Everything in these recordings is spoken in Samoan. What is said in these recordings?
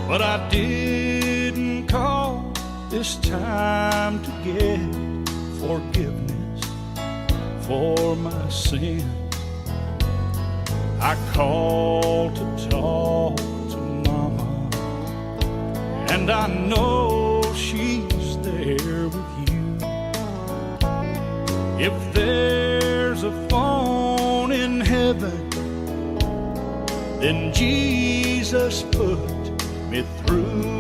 But I didn't call this time to get forgiveness for my sin. I called to talk to Mama, and I know she's there with you. If there's a phone in heaven, then Jesus put me through.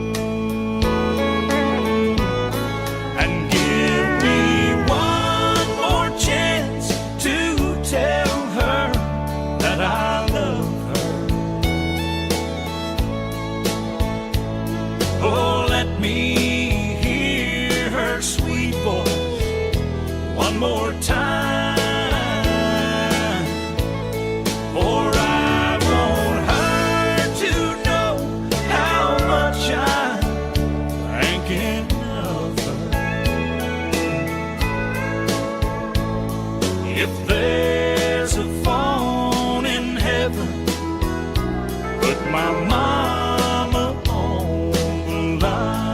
And give me one more chance to tell her that I love her. Oh, let me hear her sweet voice one more time. For I want her to know how much I'm thinking of her. If there's a phone in heaven, put my mama on the line.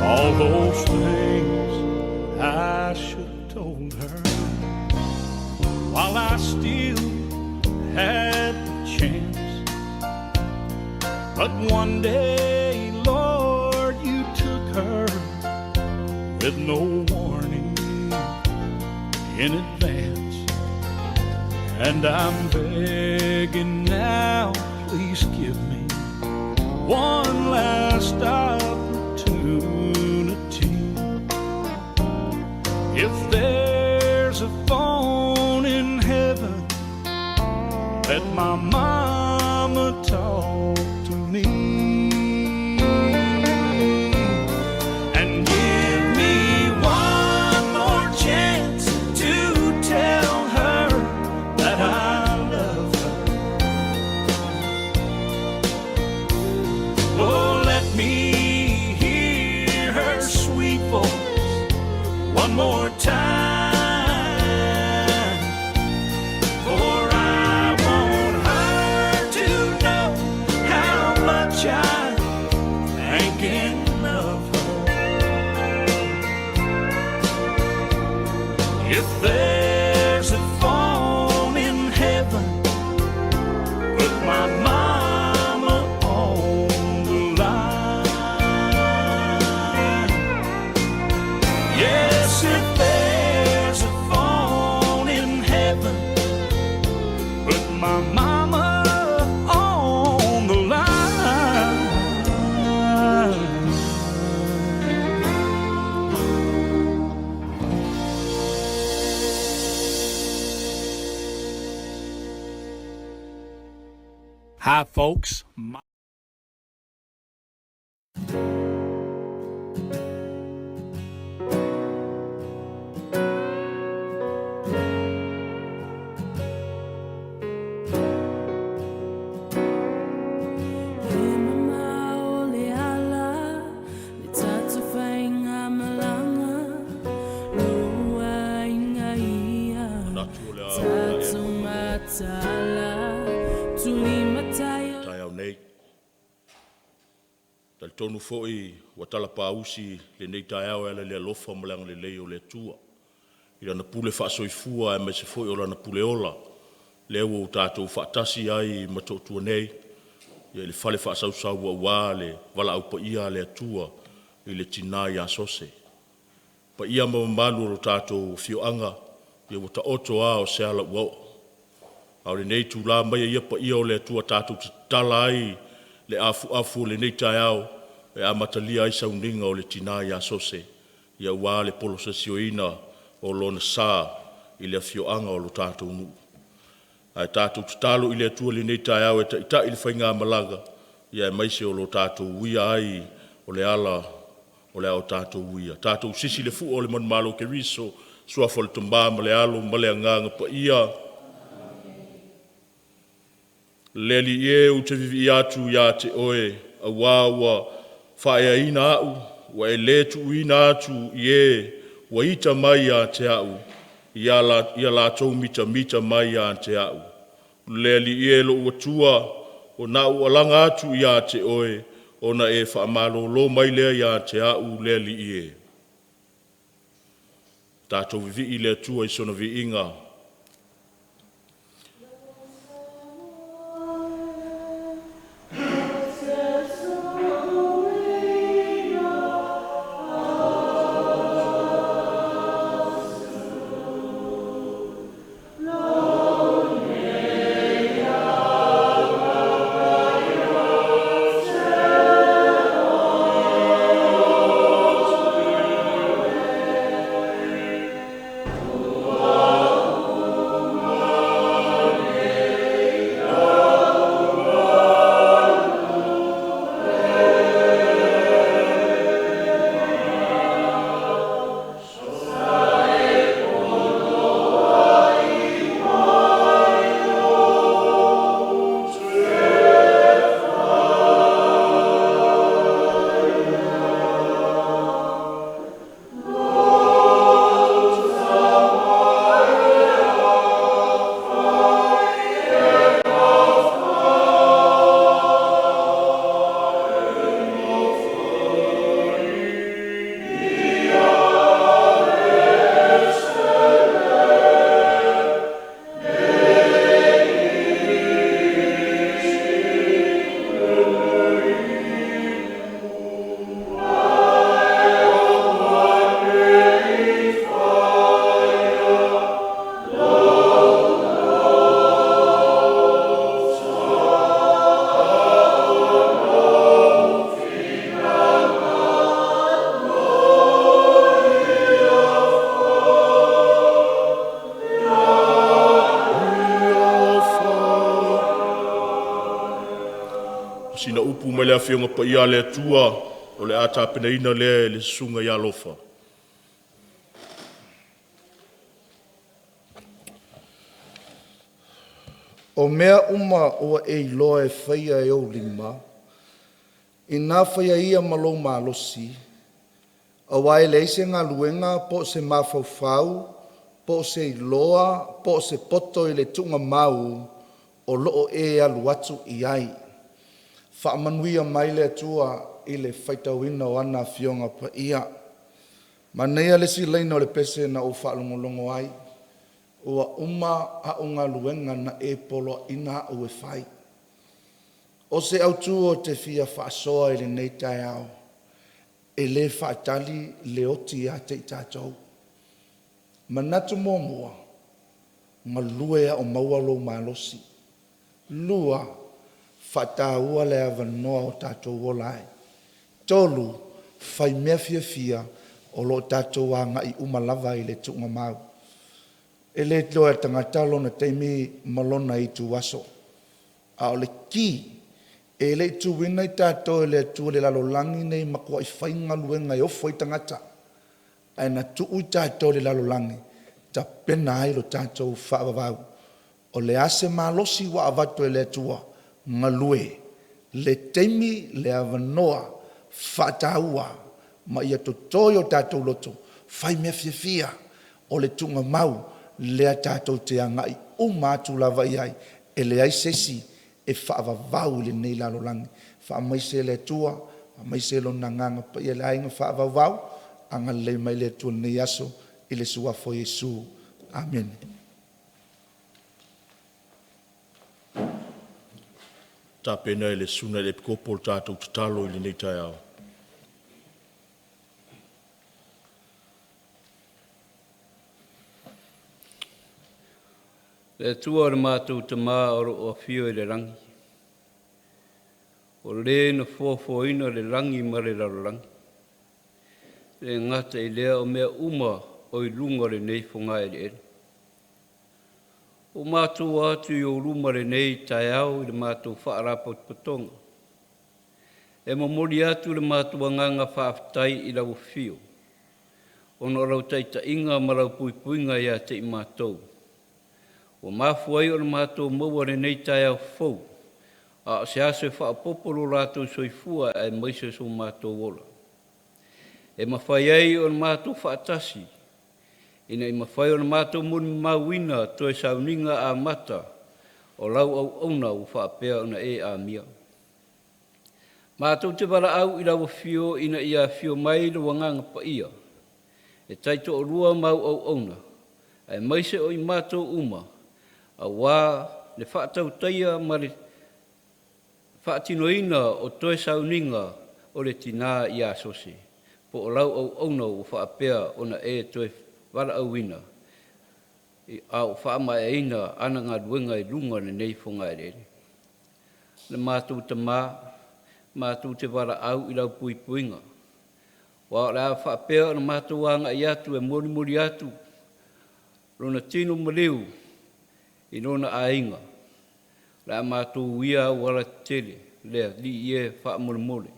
All those things I should have told her while I still had the chance. But one day, Lord, you took her with no warning in advance. And I'm begging now, please give me one last opportunity. If there's a phone in heaven, let my mama talk to me. And give me one more chance to tell her that I love her. Oh, let me hear her sweet voice one more time. For I want her to know how much I'm thinking of her. If there's a phone in heaven, put my mama on the line. Yes, if there's a phone in heaven, put my mama on the line. Hi, folks. E mamao le ala le tatou faigamalaga lou aiga ia Manatu o le a oo ina e tatou mataala tulimatai o taeao nei. Talitonu foi ua talapausi lenei taeao e ala i le alofa ma le agalelei o le Atua i Lana pule faasoifua aemaise foi o Lana pule ola, lea ua tatou faatasi ai i Motootua nei i le fale faasausau aua le valaau paia a le Atua i le tina ia Sose. Paia ma mamalu o lo tatou afioaga, ia ua taoto a o se ala ua oo. A o lenei itula mai ia paia o le Atua tatou te tatala ai le afuafu o lenei taeao e amatalia ai sauniga o le tina ia Sose, aua le polososioina o lona sa i le afioaga o lo tatou nuu. Ae tatou tatalo i le Atua i lenei taeao e taitai le faigamalaga, aemaise o lo tatou uia ai o le ala o le a tatou uia. Tatou sisi le fua o le manumalo o Keriso, suafa o le Tama ma le Alo ma le Agaga Paia. Le Alii e, ou te vivii atu ia te oe, auā ua faaeaina au, ua e le tuuina atu i e ua ita mai ia te au ia latou mitamita mai ia te au. Le Alii e lo'u Atua, ona a'u alaga atu ia te Oe, ona e faamalolo mai lea ia te a'u le Alii e. Tatou vivii i le Atua i sona viiga. Sina upu mai le Afioga Paia a le Atua o le a tapenaina lea e le Susuga ia Lofa. O mea uma ua e iloa e faia e ou lima, ina faia ia ma lou malosi, auā e leai se galuega po o se mafaufau po o se iloa po o se poto i le tuugamau o lo o e alu atu i ai. Faamanuia mai le Atua i le faitauina o ana Afioga Paia. Manaia le isi laina o le pese na ou faalogologo ai, ua uma au galuega na e poloaiina au e fai. O se autu ou te fia faasoa i lenei taeao, e le faatali le oti ia te i tatou. Manatu muamua, galue a o maua lou malosi. Lua, faataua le avanoa o tatou ola ai. Tolu, fai mea fiafia o lo o tatou agai uma lava i le tuugamau. E le iloa e le tagata lona taimi ma lona ituaso, a o le ki e le i tuuina i tatou e le Atua i le lalolagi lenei e matuai fai galuega e ofo ai tagata, ae na tuu i tatou i le lalolagi e tapena ai lo tatou faavavau. O le a se malosi ua avatu e le Atua, galue le taimi, le avanoa, faataua ma ia toto i o tatou loto, fai mea fiafia, o le tuugamau lea tatou te agai uma atu lava i ai. E leai se isi e faavavau i lenei lalolagi. Faamaise le Atua, faamaise Lona Agaga Paia i le aiga faavauvau. Agalelei mai le Atua i lenei aso i le Suafa o Iesu. Amene. Tapena e le Susuga i le Epikopo le tatou tatalo i lenei taeao. Le Atua le matou Tama o lo o afio i le lagi, o Le na foafoaina le lagi ma le lalolagi, e le gata i lea o mea uma o i luga o lenei fogaeleele. Ua matou o atu i ou luma i lenei taeao i le matou faalapotopotoga, e momoli atu le matou agaga faafetai i lau afio, ona o lau taitaiga ma lau puipuiga ia te i matou. Ua mafua ai ona matou maua lenei taeao fou, a o se aso e faaopoopo lo latou soifua aemaise o so matou ola, e mafai ai ona matou faatasi, ina ia mafai ona matou molimauina toe sauniga amata o lau auauna ua faapea ona e amia. Matou te valaau i lau Afio ina ia afio mai lou Agaga Paia e taitoalua ma au auauna, aemaise o i matou uma, auā le faatautaia ma le faatinoina o toe sauniga o le tinā iā Sose, po o lau auauna ua faapea ona e toe valaauina a o faamaeaina ana galuega i luga o lenei fogaeleele. Le matou Tamā, matou te valaau i lau puipuiga, aua o le a faapea ona matou agai atu e molimoli atu lona tino maliu i lona aiga, o le a matou uia auala tetele, le Alii e, faamolemole,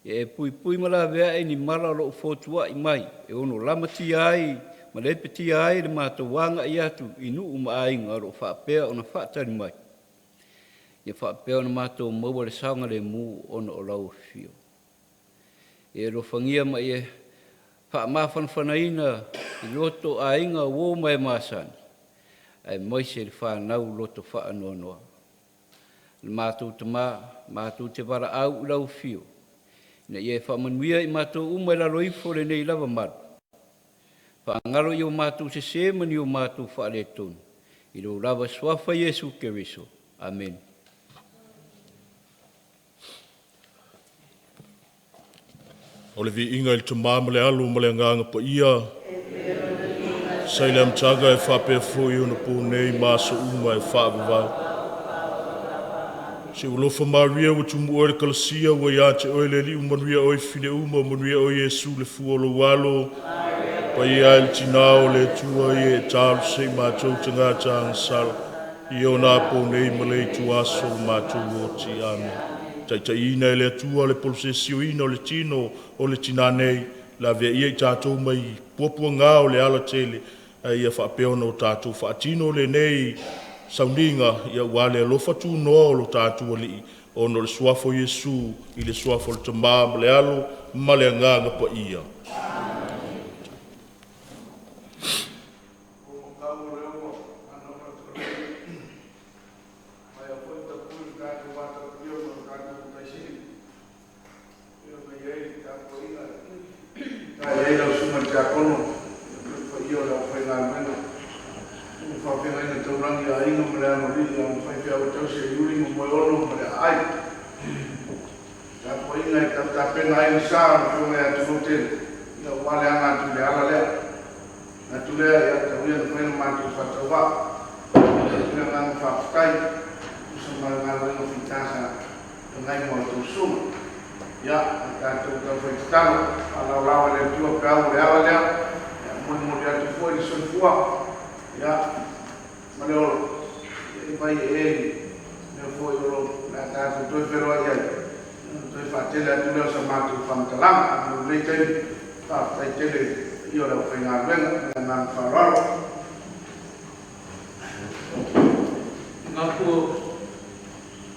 ia e puipui ma laveai ni mala o lo o fotua'i mai e ono lamatia ai ma lepetia ai le matou agai atu i nuu ma aiga o lo o faapea ona faatali mai, ia faapea ona matou maua le saogalemu ona o lau afio. Ia e alofagia ma ia faamafanafanaina i loto aiga, uo ma e masani, aemaise le fanau loto faanoanoa. Le matou Tamā, matou te valaau i lau afio, ina ia e faamanuia i matou uma i lalo ifo o lenei lava malu, faagalo i o matou sesē ma ni o matou faaletonu, i lou lava Suafa Iesu Keriso. Amene. O le viiga i le Tama ma le Alo ma le Agaga Paia, sa i le amataga e faapea foi ona po nei ma aso uma e faavavau. Si ou alofa Maria ua tumu oe i le kalasia, ua ia te oe le Alii, ua manuia oe i fafine uma, ua manuia oe Iesu le fua o lou alo. Paia e le Tina o le Atua, ia e talosia i matou tagata agasala, i ona apo nei ma le ituaso o le matou oti. Amene. Taitaiina e le Atua le polosesioina o le tino o le tina nei, lavea ia i tatou mai puapuaga o le alatele, a ia faapea ona o tatou faatino lenei sauniga aua le alofa tunoa o lo tatou Alii, ona o le suafa o Iesu, i le suafa o le Tama ma le Alo ma le Agaga Paia. Sa i ai lau Susuga i le Tiakono ma le paia o le aufaigaluega i faafeagaiga taulagi a Aiga ma le Aloalii, ma faifeau tausi a Iuli ma Moeono ma le Aai. Tapuaiga e tapena ai le sa o le Afioga ia Tulutele aua le aga atu i le ala lea. Atu lea ia tau ia na fai le matou faatauvaa. E le agaga faafetai tusa ma le galuega fita sa feagai ma outou susuga. Ia, a tatou taufai tatalo, faalaolao e le Atua peau o le ala lea. Ia, molimoli atu foi le soifua, ia, ma le ola, ia i vai e e mea foi o lo o le a tatou toe feiloai ai, ona toe faatele atu lea o sa matou faamatalaga. Ae mo lenei taimi, faafetai tele i le paia o le aufaigaluega. Ma le agaga faaaloalo. Manatu ua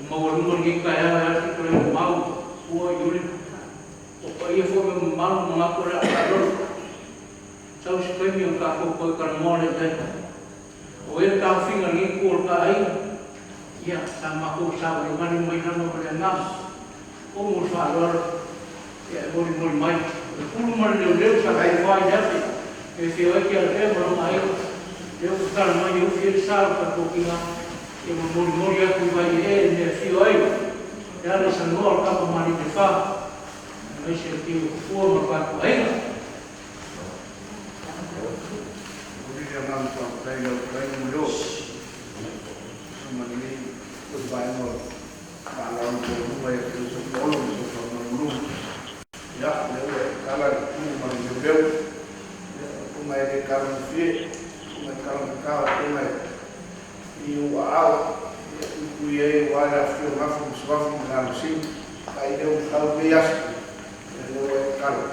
maualuga lenei taeao e ala i se mau ua i uli o paia foi ma mamalu manatu o le a taalolo. Sau se taimi ona tatou toe talanoa lea i ai. O ai le taofiga i lenei itu o le ta aiga, ia sa matou savalivali mai lava ma le agaga omo le faaaloalo ia e molimoli mai o le pulu ma le leoleo sa tofa i le afe e afio ai Tialavea ma lona aiga lea ua tatala mai e ufi ai le sa o le tatou tina ia ma molimoli atu i Vaiee le mea e afio ai le Alaisalanoa o le Tama ma Alii le Fa aemaise le Tiu o Tupua ma le tatou aiga. Momoli le agaga faafetai i lau fetalaiga Moleo tusa ma lenei foi vaega o le faalaoa maualuga ia te oe Olo ma sou faamalumaluga. Ia, o lea ua e tatala le pulu ma le leoleo, ia o lafo e le kalagofie, o lafo e kalagata, o lafo e i ou aao, ia e puipui ai aua le afifio o Gafa ma Suafa ma le Alo Sili, faaiu lea ua tau lenei aso, ia o lea ua e tatala,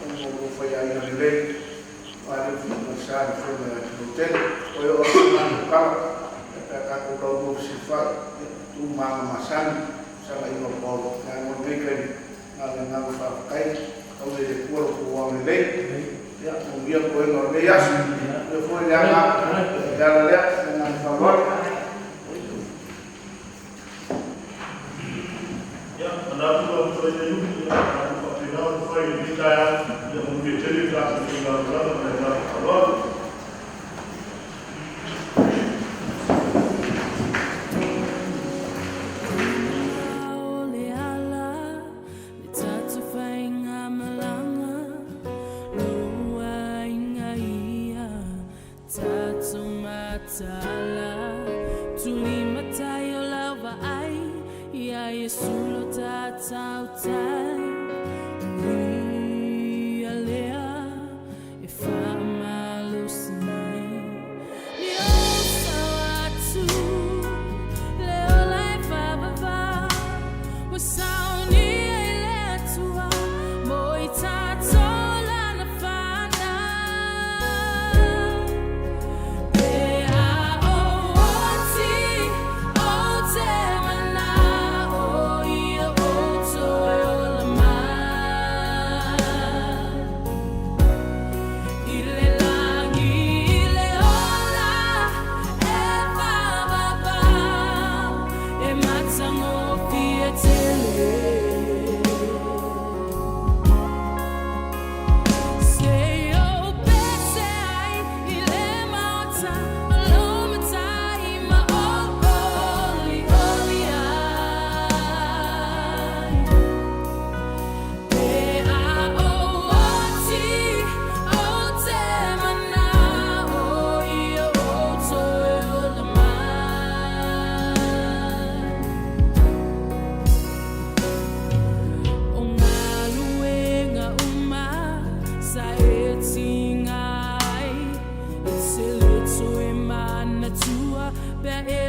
ona o lou faiaiga lelei, aua le ufiga o le sa i le Afioga ia Tulutele. O oe o le matou tala, ia pe a tatou laulua fesilafai, ia tu ma aga masani, fetalaiga o Paolo, ae mo lenei taimi, na o le agaga faafetai, taui e le Atua lo outou agalelei, ia manuia toega o lenei aso, ia foi le aga i le ala lea, ma le agaga faaaloalo. Faapea e.